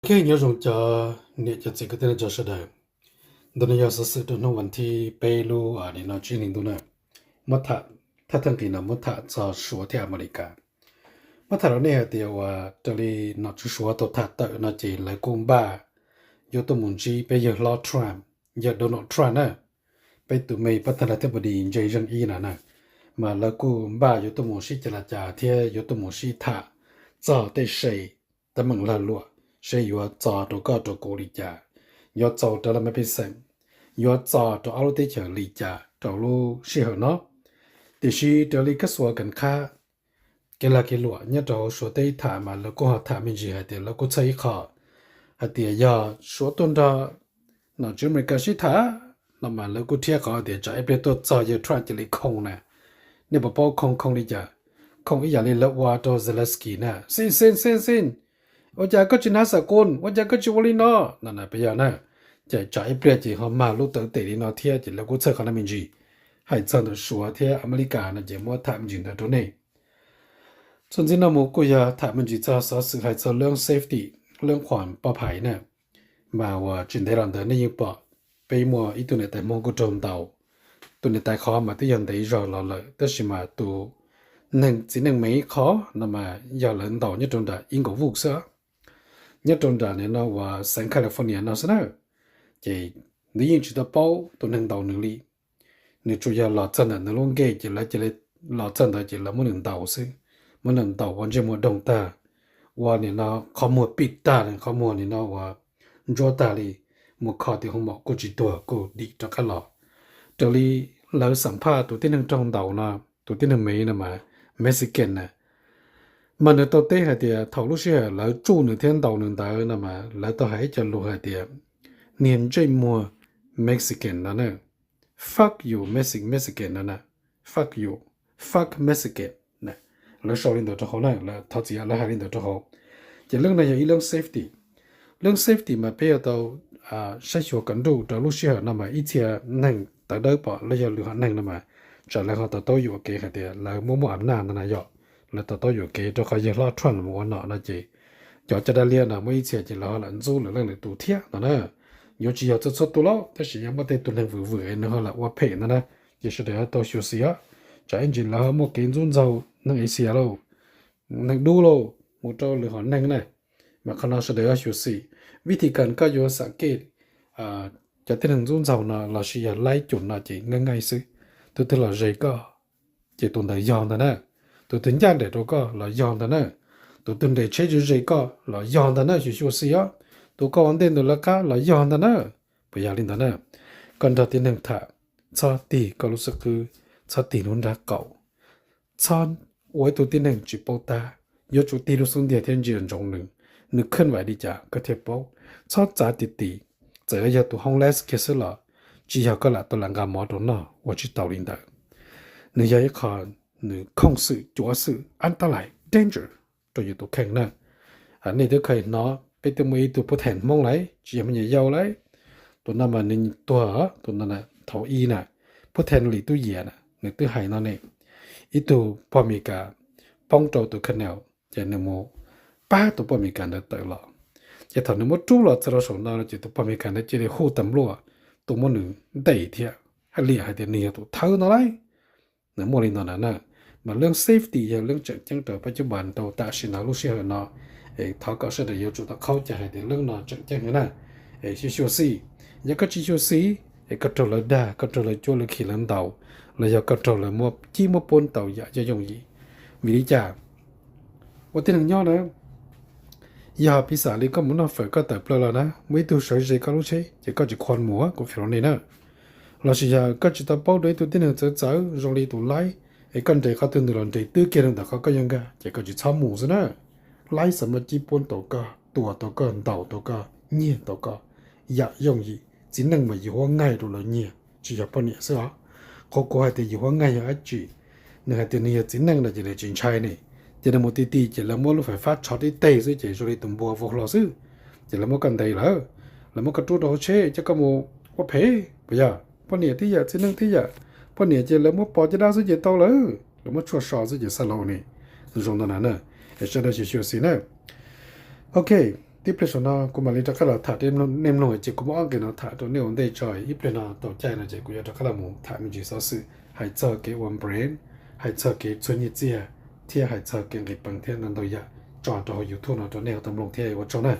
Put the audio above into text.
Ok, nyob zoo cov niam cov txiv kwv tij neej tsa sawv daws. Ntawm no yog xov xwm rau hnub vas thib peb lub nim no tsib hlis ntuj na. Muab tham, thaj thawj nqis no muab tham txog Suav thiab Amelikas. Muab tham rau nej hais tias uas raws li nom tswv Suav tau tham tawm no ces lawv kuj npaj yuav tuaj mus ntsib peb yawg hlob Trump, yawg Donald Trump na. Peb tus me pab thawj thawj thiab pab di ntse zeej ib na na, mas lawv kuj npaj yuav tuaj mus sib ceg laj cas thiab yuav tuaj mus sib tham txog tej se teeb meem lag luam seb yuav txo rau koj rau kuv li cas, yuav txaus rau laj mej pej xeem, yuav txo rau ob lub teb chaws li cas rau lub sij hawm no. Tiam sis raws li kab xuas kees qhab, kev lag kev luam nyob rau hauv Suav teb ib tham mas lawv kuj ho tham me ntsis hais tias lawv kuj txhawj ib qho hais tias yog Suav tuaj nrog nom tswv Amelikas sib tham no mas lawv kuj thiab qhov tias tsam ib pliag tuaj txog yawg Trump cia li khoo na. Nej puas paub khoo khoo li cas? Khoo ib yam li lawv ua rau Zelensky na, xij xij xij xij, ua cas koj tsis hnav xab kun, ua cas koj tsis ua li no no na, peb yog na. Ces tsam ib pliag ces ho mag lub tawv tes li no thiab ces lawv kuj txhawj qhov no me ntsis. Hais txog ntawm Suav thiab Amelikas no ces muab tham me ntsis ntawd rau nej. Txuas ntxiv no mus kuj yog tham me ntsis txog xov xwm hais txog lub safety, lub qhuam pov phais na. Mas uas tsis ntev los ntawd nej yeej pom peb muaj ib tug niam tais Hmoob kuj raug ntaus. Tus niam tais qhov mas twb yog ntev zog los lawm tab sis mas tus neeg txiv neej me ib qho no mas yog lawv ntaus nyob rau nram ib nkaus vuj xwb, nyob rau nram nim no uas xeev California no xwb na. Ces nws yeej tsis tau paub tus neeg ntaus nws li. Nws tsuas yog los txog ntawm nws lub nkej ces lawv cia li, los txog ntawd ces lawv muab nws ntaus xwb. Muab nws ntaus ua ntsej muag doog tag, ua nim no qhov muag pij tag li, qhov muag nim no uas ntsuab tag li, mus kho tim hoos maum kuj tsis tuag kuj dim rov qab los. Raws li lawv xam phaj tus tib neeg raug ntaus no, tus tib neeg me no mas Mexican na, mas nws tau teb hais tias thaum lub sij hawm lawv tsuj nws thiab ntaus nws ntawd no mas lawv tau hais ib co lus hais tias niag ntsej muag Mexican no na, fuck you Mexi- Mexican no na, fuck you, fuck Mexican. Lawv sau li ntawd rau hauv na, thov txim, lawv hais li ntawd rau hauv. Ces leej no yog ib leej safety. Leej safety mas peb yuav tau saib xyuas kom nruj rau lub sij hawm no mas ib txhia neeg tawv dawb pom lawv yog lwm hom neeg no mas tsam lawv ho to taub yuam kev hais tias lawv muaj muaj am naj ntag na yom. Lawv to taub yuam kev rau qhov yawg hlob Trump los ua nom no ces cov caj dab liab no muaj ib txhia ces lawv ho lam ntxub lawv leej lwm tus thiab no na. Yuav tsis yog txhua txhua tus lauj, tab sis yog muaj tej tus neeg vwm vwm es nws ho lam ua phem no na, ces sawv daws ho tau xyuam xim os. Tsam ib ntsis lawv ho muaj kev ntxub ntxaug neeg Asia lauj, neeg dub lauj, mus rau lwm hom neeg na. Mas qhov no sawv daws yuav xyuam xim. Vib thi kas koj yuav xam kej cov tib neeg ntxub ntxaug no lossis yog laib cum no ces nqaij nqaij xwb. Tus twg los zes koj ces tus ntawd yog ntag na. Tus twg ncaj nraim rau koj los yog ntag na. Tus twg nres tsheb ze ze koj los yog ntag na, xyuam xyuam xim os. Tus koj ua ntej ntawd lawv qab los yog ntag na. Puas yog li ntawd na? Koj nrog tib neeg tham, txhob tig koj lub xub qwb, txhob tig lub nrab qaum, txhob ua ib tug tib neeg tsis paub tab, yuav tsum tig lub xub ntiag thiab ntsia ntsoov nws, nws khwj vaim li cas koj thiaj paub. Txhob txav ti ti, txawm yog tus homeless kiag xwb los tsis yog koj lam tau lam nqa mov rau noj, ua tsis tau li ntawd. Nws yog ib qho, nws khooj xwm cuav xwm ab tab lais danger rau yus tus kheej na. Nej twb kheev hnov peb twb muaj ib tug pub theem Hmoob lauj, tsis yog me nyuam yaus lauj, tus no mas nws tuag, tus no thaum ub na, pub theem Lis Tub Yias na, nws twb hais no ne, ib tug pog Amelikas poob rau tus canal, ces nws mus pab tus pog Amelikas ntawd tawm los. Ces thaum nws muab rub los txog rau saum no ces tus pog Amelikas ntawd cia li hu tas npluaj tuaj muab nws ntes thiab, hais liam hais tias nws yog tus thawb no lauj. Nws muaj li no na na. Mas leej safety yog leej tseem ceeb rau peb cov npab rau tam sim no lub sij hawm no. Es thov kom sawv daws yuav tsum tau qhaub cai hais tias leej no tseem ceeb heev na. Es xyuam xim, yog koj tsis xyuam xim es koj raug lawv dag, koj raug lawv cuab lawv khi lawv ntaus, los yog koj raug lawv muab cib muab puab ntaus yam yooj yooj yim. Vim li cas? Ua tib neeg nyob na, yog piv xam li koj mus noj fawm koj tawm plaws los na, muaj ib tug sawv ze koj lub tsheb ces koj tsis khuam mus kuv fiv rau nej na. Lossis yog koj tsis tau paub rau ib tug tib neeg txawv txawv zoo li tus laib, es koj nres qhov twg nws los nres twb kiag rau ntawm qhov koj yuav nkag ces koj tsis txhob mus xwb na. Laib xav muab cib puab tau koj, tua tau koj, ntaus tau koj, nyiag tau koj yam yooj yim. Txiv neej mas yus huab nqaij rau lawv nyiag, tsis yog poj niam xwb os. Qhov kuv hais tias yus huab nqaij yog dab tsi? Nws hais tias nws yog txiv neej no ces nws tsis ntshai ne, ces nws mus ti ti ces lawv muab lub fais fab tsho tib teg xwb ces zoo li tus npua vau hlo xwb, ces lawv muab koj ntes lawm, lawv muab koj rub rau hauv tsheb coj koj mus ua phem. Puas yog? Poj niam tib yam, txiv neej tib yam. Poj niam ces lawv muab pov caj dab xwb ces tau lawm, lawv muab tshuaj so xwb ces xab laus ne. Zoo ntau na na, es sawv daws xyuam xim na. Ok, Tib pliag saum no kuv mam li rov qab los tham rau nej mloog, ces kuv muab ob nqe no tham rau nej ua ntej tso, ib pliag no tau caij no ces kuv yuav rov qab los mus tham me ntsis xov xwm hais txog kev ua brand, hais txog kev txuag nyiaj txiag, thiab hais txog kev nqis peev thiab ntau ntau yam tso rau hauv YouTube no rau nej tau mloog thiab, ua tsaug na.